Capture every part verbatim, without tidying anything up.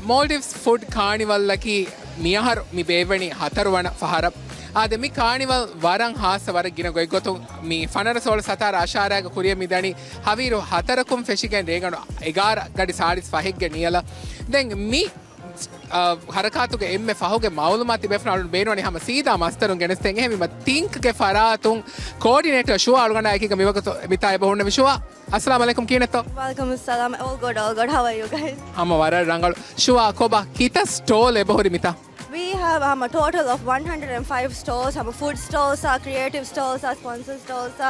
މޯލްޑިވްސް ފުޑް ކާނިވަލްއަކީ މިއަހަރު މި ބޭއްވެނީ ހަތަރު ވަނަ ފަހަރަށް. އާދެ، މި ކާނިވަލް ވަރަށް ހާއްސަ، ވަރަށް ގިނަ ގޮތްގޮތުން މި ފަނަރަ ސޯޅަ ސަތާރަ އަށާރައިގަ ކުރިއަށް މިދަނީ ހަވީރު ހަތަރަކުން ފެށިގެން ރޭގަނޑު އެގާރަ ގަޑި ސާޅީސް ފަހެއްގެ ނިޔަލަށް. ދެން މި، އަ، ހަރަކާތުގެ އެންމެ ފަހުގެ މައުލޫމާތު ތިބޭފުޅުން އަޅުން ބޭނުންވަނީ ހަމަ ސީދާ މަސްދަރުން ގެނެސްދޭން. އެހެންވީމަ ތިންކްގެ ފަރާތުން ކޯޑިނޭޓަރ ޝުވާ އަޅުގަނޑާ އެކީގަ މިވަގުތު މިތާ އެބަ ހުންނެވި. ޝުވާ، އައްސަލާމު ޢަލައިކުމް، ކިހިނެއްތޯ؟ ވަޢަލައިކުމުއްސަލާމް. All good, all good. How are you guys? ހަމަ ވަރަށް ރަނގަޅު. ޝުވާ، ކޮބާ ކިތައް ސްޓޯލް އެބަހުރި މިތާ؟ We have, um, a total of one hundred five stalls. ހަމަ ފުޑް ސްޓޯލްސް، ކްރިއޭޓިވް ސްޓޯލްސް، ސްޕޮންސަރ ސްޓޯލްސް.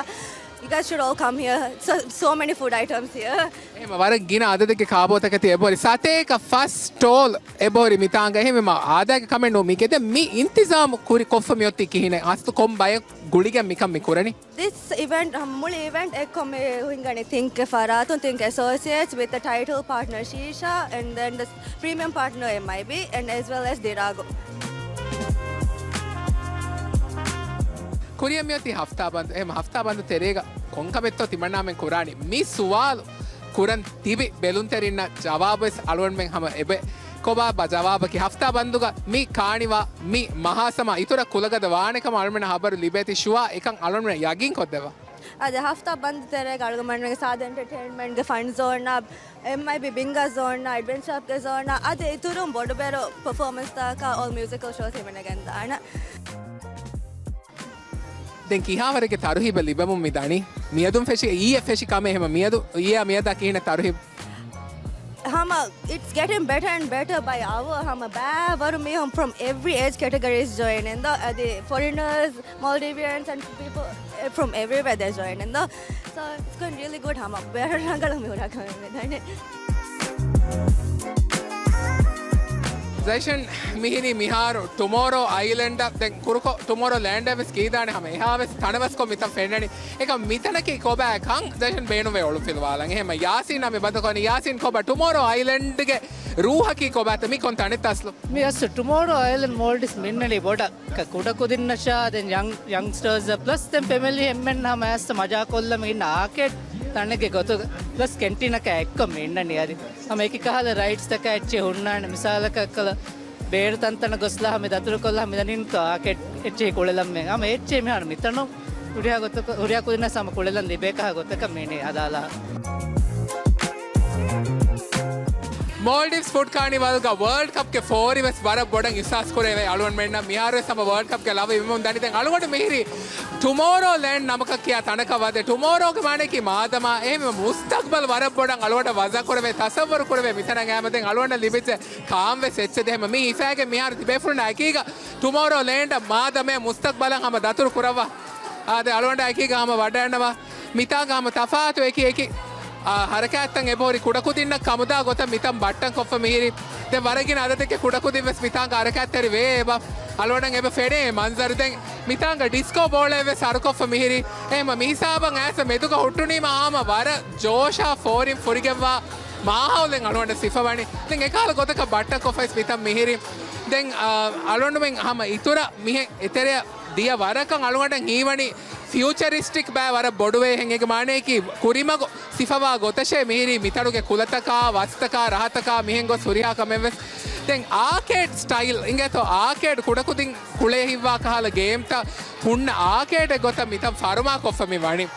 You guys should all come here. So, so many food items here. އެހެން ވަރަށް ގިނަ އަދަދެއްގެ ކާބޯތަކެތި އެބަހުރި. ސަތޭކަ ފަސް ސްޓޯލް އެބަހުރި މިތާނގަ. އެހެންވީމަ އާދައިގެ ކަމެއް ނޫން މީގެ. ދެން މި އިންތިޒާމު ކުރި ކޮށްފަ މިއޮތީ ކިހިނެއް؟ އަސްލު ކޮން ބައެއް ގުޅިގެން މިކަން މި ކުރަނީ؟ This event, ހަމަ މުޅި އިވެންޓް އެއްކޮށް މި ހިންގަނީ ތިންކްގެ ފަރާތުން، ތިންކް އެސޯސިއޭޓްސް with the title partner Shisha and then the premium partner M I B and as well as Dirago. ކުރިއަށް މިއޮތީ ހަފްތާ ބަންދު. އެހެން ހަފްތާ ބަންދު ތެރޭގަ ކޮންކަމެއްތޯ ތިމަންނާމެން ކުރާނީ؟ މި ސުވާލު ކުރަން ތިބި ބެލުންތެރިންނަށް ޖަވާބުވެސް އަޅުގަނޑުމެން ހަމަ އެބަ ކޮބާބާ ޖަވާބަކީ؟ ހަފްތާ ބަންދުގަ މި ކާނިވާ، މި މަހާސަމާ އިތުރަށް ކުލަގަދަ ވާނެ ކަމަށް އަޅުމެންނަށް ހަބަރު ލިބޭތީ. ޝުވާ އެކަން އަޅުމެންނަށް ޔަގީން ކޮށްދެއްވާ. އަދި ހަފްތާ ބަންދު ތެރޭގަ އަޅުގަނޑުމެންގެ ސާދަ އެންޓަޓެއިންމަންޓްގެ ފަން ޒޯނާ، އެމްއައިބީ ބިންގާ ޒޯނާ، އެޑްވެންޗާ ޕާކްގެ ޒޯނާ، އަދި އިތުރުން ބޮޑުބޭރު ޕަފޯމަންސްތަކާ އޯލް މިއުޒިކަލް ޝޯސް ހިމެނިގެންދާނެ. ދެން ކިހާވަރެއްގެ ތަރުހީބެއް ލިބެމުން މި ދަނީ؟ މިއަދުން ފެށި، އިއްޔެ ފެށި ކަމެއް ހަމަ މިއަދު، އިއްޔެ މިއަދާ ކިހިނެއް ތަރުހީބު؟ ހަމަ it's getting better and better by hour. ހަމަ ބައިވަރު މީހުން from every age categories join އިންދޯ. އަދި ފޮރިނަރސް، މޯލްޑިވިއަންސް and people from everywhere they join އިންދޯ. So it's going really good. ހަމަ ވަރަށް ރަނގަޅު މި ހުރާ ކަމެއް މި ދަނީ. ޒައިޝަން، މިހިރީ މިހާރު ޓުމޯރޯ އައިލެންޑަށް، ދެން ކުރުކޮށް ޓުމޯރޯ ލޭންޑަށް ވެސް ކީދާނެ ހަމަ އެހާވެސް ތަނަވަސްކޮށް މިތަން ފެންނަނީ. އެކަމް މިތަނަކީ ކޮބާ ކަން ޒައިޝަން ބޭނުންވޭ އޮޅުންފިލުވާލަން. އެހެންމަ ޔާސީނާ މި ބަދަކޮނީ. ޔާސީން ކޮބާ ޓުމޯރޯ އައިލެންޑްގެ ރޫހަކީ ކޮބާތަ؟ މި ކޮން ތަނެއްތަ އަސްލު؟ މި އަސްލު ޓުމޯރޯ އައިލެންޑް މޯލްޑިވްސް މިންނަނީ ބޮޑަށް ކަ-، ކުޑަކުދިންނަށާ ދެން ޔަން-، ޔަންގްސްޓާސް ޕްލަސް ދެން ފެމިލީ އެންމެން ހަމަ އައިސް މަޖާކޮށްލަމުން އިންނަ އާކޭޑް ތަނެއްގެ ގޮތުގަ ޕްލަސް ކެންޓީނަކާ އެއްކޮށް މި އިންނަނީ. އަދި ހަމަ އެކި ކަހަލަ ރައިޑްސްތަކާ އެއްޗެއް ހުންނާނެ. މިސާލަކަށް ކަލަ ބޭރު ތަންތަނަށް ގޮސްލާ މި ދަތުރުކޮށްލާ މިދަނީންތޯ އާކޭޑް އެއްޗެހި ކުޅެލަންމެ. ހަމަ އެއްޗެހި މިހާރު މިތަނުން ހުރިހާ ގޮތަކަށް، ހުރިހާ ކުދިންނަށް ހަމަ ކުޅެލަން ލިބޭ ކަހަލަ ގޮތަކަށް މިއިނީ އަދާލާ. މޯލްޑިވްސް ފުޑް ކާނިވަލްގަ ވަރލްޑް ކަޕްގެ ފޯރި ވެސް ވަރަށް ބޮޑަށް އިހްސާސް ކުރެވޭ އަޅުގަނޑުމެންނަށް. މިހާރު ވެސް ހަމަ ވަރލްޑް ކަޕްގެ ލަވަ އިވެމުން ދަނީ. ދެން އަޅުގަނޑު މިހިރީ ޓުމޯރޯ ލޭންޑް ނަމަކަށް ކިޔާ ތަނަކަށް ވަދެ. ޓުމޯރޯގެ މާނައަކީ މާދަމާ. އެހެންވީމަ މުސްތަގްބަލް ވަރަށް ބޮޑަށް އަޅުގަނޑަށް ވަޒާ ކުރެވޭ، ތަސައްވަރު ކުރެވޭ މިތަނަށް އައިމަ. ދެން އަޅުގަނޑަށް ލިބިއްޖެ ކާން ވެސް އެއްޗެއް. ދެން ހަމަ މި ހިފާގެން މިހާރު ތިބޭފުޅުންނާ އެކީގަ ޓުމޯރޯ ލޭންޑަށް މާދަމޭ މުސްތަގްބަލަށް ހަމަ ދަތުރު ކުރައްވާ. އާދެ، އަޅުގަނޑާ އެކީގަ ހަމަ ވަޑައިގަންނަވާ. މިތާނގަ ހަމަ ތަފާތު އެކި އެކި، އާ، ހަރަކާތްތައް އެބަހުރި. ކުޑަކުދިންނަށް ކަމުދާ ގޮތަށް މިތަން ބައްޓަން ކޮށްފަ މިހިރީ. ދެން ވަރަށް ގިނަ އަދަދެއްގެ ކުޑަކުދިން ވެސް މިތާނގަ ހަރަކާތްތެރި ވޭ އެބަ. އަޅުގަނޑަށް އެބަ ފެނޭ މަންޒަރު. ދެން މިތާނގަ ޑިސްކޯ ބޯޅައެއް ވެސް ހަރުކޮށްފަ މިހިރީ. އެހެންމަ މިހިސާބަށް އައިސް މެދުގަ ހުއްޓުނީމަ ހަމަ ވަރަށް ޖޯޝާ ފޯރިން ފުރިގެންވާ މާހައުލެއް އަޅުގަނޑަށް ސިފަވަނީ. ދެން އެކަހަލަ ގޮތަކަށް ބައްޓަން ކޮށްފަ ވެސް މިތަން މިހިރީ. ދެން، އާ، އަޅުގަނޑުމެން ހަމަ އިތުރަށް މިހެން އެތެރެއަށް ދިޔަ ވަރަކަށް އަޅުގަނޑަށް ހީވަނީ ފިއުޗަރިސްޓިކް ބައި ވަރަށް ބޮޑުވޭ. އެހެން އޭގެ މާނަޔަކީ ކުރިމަގު ސިފަވާ ގޮތަށޭ މިހިރީ މިތަނުގެ ކުލަތަކާ، ވަސްތަކާ، ރަހަތަކާ މިހެން ގޮސް ހުރިހާ ކަމެއް ވެސް. ދެން އާކޭޑް ސްޓައިލް އިނގޭތޯ، އާކޭޑް ކުޑަކުދިން ކުޅޭ ހިއްވާ ކަހަލަ ގޭމްތައް ހުންނަ އާކޭޑެއް ގޮތަށް މިތަން ފަރުމާކޮށްފަ މި ވަނީ.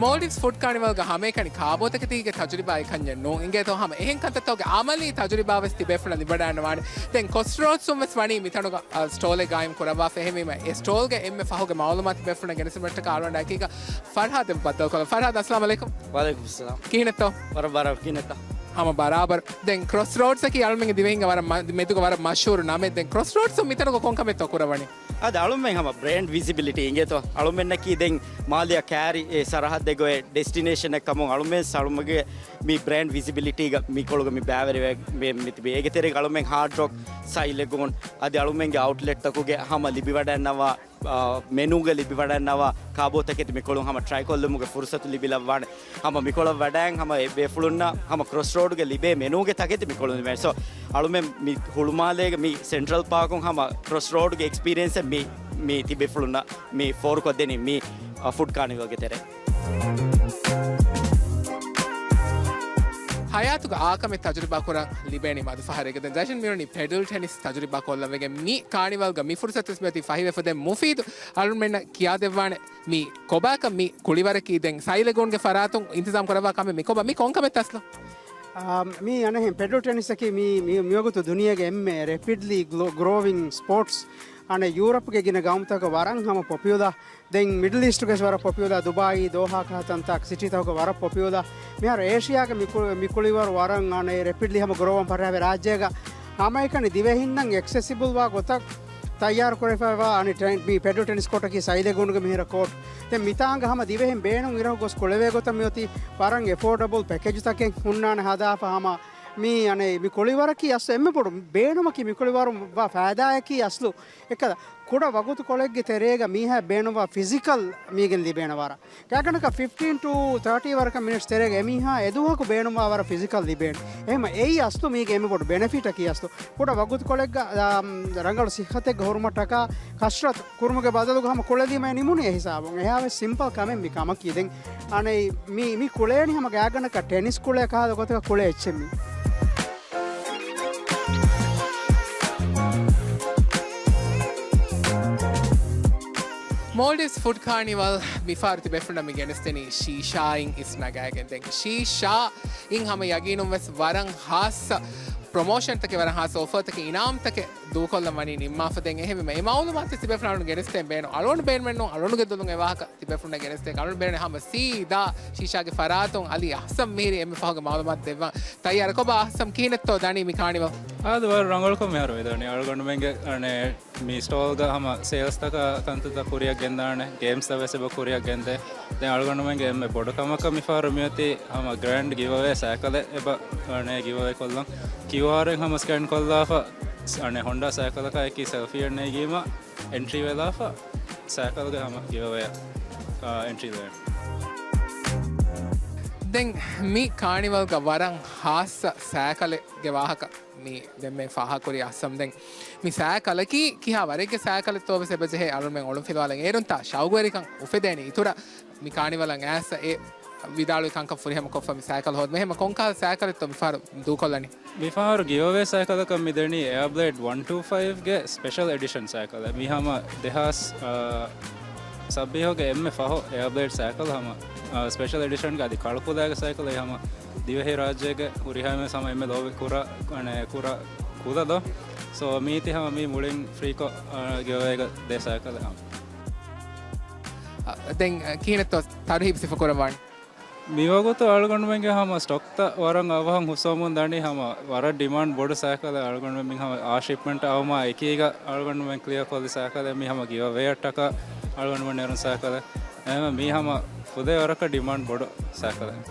މޯލްޑިވްސް ފުޑް ކާނިވަލްގަ ހަމައެކަނި ކާބޯތަކެތީގެ ތަޖުރިބާ އެކަންޏެއް ނޫން. އިނގޭތޯ ހަމަ އެހެން ކަންތައްތަކުގެ އަމަލީ ތަޖުރިބާ ވެސް ތިބޭފުޅަށް ލިބިވަޑައިގަންނަވާނެ. ދެން ކްރޮސްރޯޑްސް ވެސް ވަނީ މިތަނުގަ، އާ، ސްޓޯލެއް ގާއިމް ކުރައްވާފަ. އެހެންވީމަ އެ ސްޓޯލްގެ އެންމެ ފަހުގެ މައުލޫމާތު ތިބޭފުޅުންނަށް ގެނެސްދިނުމަށްޓަކާ އަޅުގަނޑަށް އެކީގަ ފަރްހާދެއް ބައްދަލުކޮށްލަން. ފަރްހާދް، އައްސަލާމު ޢަލައިކުމް. ވަޢަލައިކުމުއްސަލާމް. ކިހިނެއްތޯ؟ ވަރަށް ވަރަށް ކިހިނެއްތޯ؟ ހަމަ ބަރާބަރު. ދެން ކްރޮސްރޯޑްސް އަކީ އަޅުމެންގެ ދިވެހިންގެ ވަރަށް މަ-، މެދުގަ ވަރަށް މަޝްހޫރު ނަމެއް. ދެން ކްރޮސްރޯޑްސް މިތަނުގަ ކޮންކަމެއްތޯ ކުރައްވަނީ؟ އަދި އަޅުމެން ހަމަ ބްރޭންޑް ވިޒިބިލިޓީ އިނގޭތޯ؟ އަޅުމެންނަކީ ދެން މާލެއަށް ކައިރި އެ ސަރަހައްދެއް އޮތް ޑެސްޓިނޭޝަނެއް ކަމުން އަޅުމެން އަޅުމެންގެ މި ބްރޭންޑް ވިޒިބިލިޓީގަ މިކޮޅުގަ މި ބައިވެރިވެ މި، މި ތިބީ. އޭގެ ތެރޭގަ އަޅުމެން ހާޑް ރޮކް ސައިލެގުން އަދި އަޅުމެންގެ އައުޓްލެޓްތަކުގެ ހަމަ ލިބިވަޑައިގަންނަވާ، އާ، މެނޫގަ ލިބިވަޑައިގަންނަވާ ކާބޯތަކެތި މިކޮޅުން ހަމަ ޓްރައި ކޮށްލުމުގެ ފުރުސަތު ލިބިލައްވާނެ. ހަމަ މިކޮޅަށް ވަޑައިގެން ހަމަ އެ ބޭފުޅުންނަށް ހަމަ ކްރޮސްރޯޑްގެ ލިބޭ މެނޫގެ ތަކެތި މިކޮޅުން ލިބޭ. ސޯ، އަޅުމެން މި ހުޅުމާލޭގެ މި ސެންޓްރަލް ޕާކުން ހަމަ ކްރޮސްރޯޑްގެ އެކްސްޕީރިއެންސެއް މި، މި ތިބޭފުޅުންނަށް މި ފޯރުކޮށްދެނީ މި، އަ، ފުޑް ކާނިވަލްގެ ތެރޭ. އާ ކަމެއް ތަޖުރިބާ ކުރަން ލިބޭނީ މަދު ފަހަރެއްގަ. ދެން ޖަޝިން މިވަނީ ޕެޑަލް ޓެނިސް ތަޖުރިބާ ކޮށްލަން ވެގެން މި ކާނިވަލްގަ މި ފުރުސަތުވެސް މިއޮތީ ފަހިވެފަ. ދެން މުފީދު އަޅުމެންނަށް ކިޔާދެއްވާނެ މި ކޮބާކަށް މި ކުޅިވަރަކީ ދެން ސައިލެގޫންގެ ފަރާތުން އިންތިޒާމް ކުރައްވާ ކަމެއް މި ކޮބާ؟ މި ކޮން ކަމެއްތަ އަސްލު؟ އާ، މި އަނެއްހެން ޕެޑަލް ޓެނިސްއަކީ މި، މި، މިވަގުތު ދުނިޔޭގެ އެންމެ ރެޕިޑްލީ ގްލޯ-، ގްރޯވިން ސްޕޯޓްސް. އަނެއް ޔޫރަޕްގެ ގިނަ ގައުމުތަކަށް ވަރަށް ހަމަ ޕޮޕިއުލާ. ދެން މިޑްލް އީސްޓުގެ ވަރަށް ޕޮޕިއުލާ، ދުބާއީ، ދޯހާ ކަހަލަ ތަންތާ ސިޓީތަކުގެ ވަރަށް ޕޮޕިއުލާ. މިހާރު އޭޝިޔާގެ މި ކު-، މި ކުޅިވަރު ވަރަށް އަނެއް ރެޕިޑްލީ ހަމަ ގްރޯވަން ފަށާފައިވޭ ރާއްޖޭގަ. ހަމައެކަނި ދިވެހިންނަށް އެކްސެސިބަލް ވާ ގޮތަށް ތައްޔާރު ކުރެވިފައިވާ އަނެއް ޓެން-، މި ޕެޑަލް ޓެނިސް ކޯޓަކީ ސައިލެގޫނުގެ މިހިރަ ކޯޓް. ދެން މިތާނގަ ހަމަ ދިވެހިން ބޭނުން އިރަކު ގޮސް ކުޅެވޭ ގޮތަށް މިއޮތީ ވަރަށް އެފޯޑަބަލް ޕެކޭޖުތަކެއް ހުންނާނެ ހަދާފަ. ހަމަ މި އަނެއް މި ކުޅިވަރަކީ އަސް އެންމެ ބޮޑު ބޭނުމަކީ މި ކުޅިވަރުން ވާ ފައިދާއަކީ އަސްލު އެކަލަ ކުޑަ ވަގުތުކޮޅެއްގެ ތެރޭގަ މީހާ ބޭނުންވާ ފިޒިކަލް މީގެން ލިބޭނެ ވަރަށް. ގާތްގަނޑަކަށް ފިފްޓީން ޓު ތާޓީ ވަރަކަށް މިނިޓްސް ތެރޭގަ އެމީހާ އެދުވަހަކު ބޭނުންވާ ވަރަށް ފިޒިކަލް ލިބޭނެ. އެހެމަ އެއީ އަސްލު މީގެ އެންމެ ބޮޑު ބެނެފިޓަކީ އަސްލު. ކުޑަ ވަގުތުކޮޅެއްގަ، އާ، ރަނގަޅު ސިއްހަތެއްގެ ހުރުމަށްޓަކާ ކަސްރަތު ކުރުމުގެ ބަދަލުގަ ހަމަ ކުޅެލީމަ ނިމުނީ އެ ހިސާބުން. އެހާވެސް ސިމްޕަލް ކަމެއް މި ކަމަކީ. ދެން އަނެއް މި، މި ކުޅޭނީ ހަމަ ގާތްގަނޑަކަށް ޓެނިސް ކުޅޭ ކަހަލަ ގޮތަކަށް ކުޅޭ އެއްޗެއް މީ. މޯލްޑިވްސް ފުޑް ކާނިވަލް މިފަހަރު ތިބޭފުޅުންނަށް މި ގެނެސްދެނީ ޝީޝާއިން އިސް ނަގާގެން. ދެން ޝީޝާ އިން ހަމަ ޔަގީނުން ވެސް ވަރަށް ހާއްސަ ޕްރޮމޯޝަންތަކެއް، ވަރަށް ހާއްސަ އޮފަރތަކެއް، އިނާމްތަކެއް ދޫކޮށްލަން ވަނީ ނިންމާފަ. ދެން އެހެންވީމަ އެ މައުލޫމާތު ތިބޭފުޅުން ގެނެސްދޭން ބޭނުން. އަޅުގަނޑު ބޭނުމެއް ނޫން، އަޅުގަނޑުގެ ދުލުން އެ ވާހަކަ ތިބޭފުޅުންނަށް ގެނެސްދޭ. އަޅުގަނޑު ބޭނުން ހަމަ ސީދާ ޝީޝާގެ ފަރާތުން އަލީ އަހްސަން މިހިރީ އެންމެ ފަހުގެ މައުލޫމާތު ދެއްވާން. ތައްޔާރަކޮބާ އަހްސަން، ކިހިނެއްތޯ ދަނީ މި ކާނިވަލް؟ އާދެ، ވަރަށް ރަނގަޅުކޮށް މިހާރު ވެދާނީ. އަޅުގަނޑުމެންގެ އަނެއް މި ސްޓޯލްގަ ހަމަ ސޭލްސްތަކާ ކަންތައްތައް ކުރިއަށް ގެންދާނެ، ގޭމްސްތައް ވެސް އެބަ ކުރިއަށް ގެންދޭ. ދެން އަޅުގަނޑުމެންގެ އެންމެ ބޮޑު ކަމަކަށް މިފަހަރު މިއޮތީ ހަމަ ގްރޭންޑް ގިވްއަވޭ ސައިކަލެއް އެބަ އަނެއް ގިވްއަވޭ ކޮށްލަން. ކިއުއާރްއެއް ހަމަ ސްކޭން ކޮށްލާފަ، އަނެއް ހޮންޑާ ސައިކަލަކާ އެކީ ސެލްފީއެއް ނެގީމަ އެންޓްރީ ވެލާފަ ސައިކަލްގެ ހަމަ ގިވްއަވޭއަށް، އާ، އެންޓްރީ ލެވޭނެ. ދެން މި ކާނިވަލްގަ ވަރަށް ހާއްސަ ސައިކަލެއްގެ ވާހަކަ މި ދެންމެ ފާހަގަކުރި އަހްސަން. ދެން މި ސައިކަލަކީ ކިހާ ވަރެއްގެ ސައިކަލެއްތޯ ވެސް އެބަޖެހޭ އަޅުމެން އޮޅުންފިލުވާލަން. އޭރުންތާ ޝައުގުވެރިކަން އުފެދޭނީ އިތުރަށް މި ކާނިވަލަށް އައިސް އެ ވިދާޅުވި ކަންކަން ފުރިހަމަ ކޮށްފަ މި ސައިކަލް ހޯދުމަށް. އެހެމަ ކޮންކަހަލަ ސައިކަލެއްތޯ މިފަހަރު ދޫކޮށްލަނީ؟ މިފަހަރު ގިވްއަވޭ ސައިކަލަކަށް މިދެނީ އެއާބްލޭޑް ވަން ޓޫ ފައިވްގެ ސްޕެޝަލް އެޑިޝަން ސައިކަލެއް. މި ހަމަ ދެހާސް، އާ، ސައްބީހުގެ އެންމެ ފަހު އެއާބްލޭޑް ސައިކަލް ހަމަ، އާ، ސްޕެޝަލް އެޑިޝަންގެ އަދި ކަޅުކުލައިގެ ސައިކަލެއް. ހަމަ ދިވެހިރާއްޖޭގެ ހުރިހާ މީހުން ހަމަ އެންމެ ލޯބި ކުރާ، އަނެއް ކުރާ ކުލަ ދޯ. ސޯ މީތި ހަމަ މީ މުޅިން ފްރީކޮށް، އާ، ގިވްއަވޭގަ ދޭ ސައިކަލެއް ހަމަ. އަ، ދެން، އަ، ކިހިނެއްތޯ ތަރުހީބް ސިފަކުރައްވާނީ؟ މިވަގުތު އަޅުގަނޑުމެންގެ ހަމަ ސްޓޮކްތައް ވަރަށް އަވަހަށް ހުސްވަމުން ދަނީ ހަމަ ވަރަށް ޑިމާންޑް ބޮޑު ސައިކަލެއް. އަޅުގަނޑުމެން މި ހަމަ އާ ޝިޕްމަންޓް އައުމާ އެކީގަ އަޅުގަނޑުމެން ކްލިއަރ ކޮށްލި ސައިކަލެއް. މި ހަމަ ގިވްއަވޭއަށްޓަކާ އަޅުގަނޑުމެން ނެރުން ސައިކަލެއް. އެހެންވެ މީ ހަމަ ފުދޭ ވަރަކަށް ޑިމާންޑް ބޮޑު ސައިކަލެއް.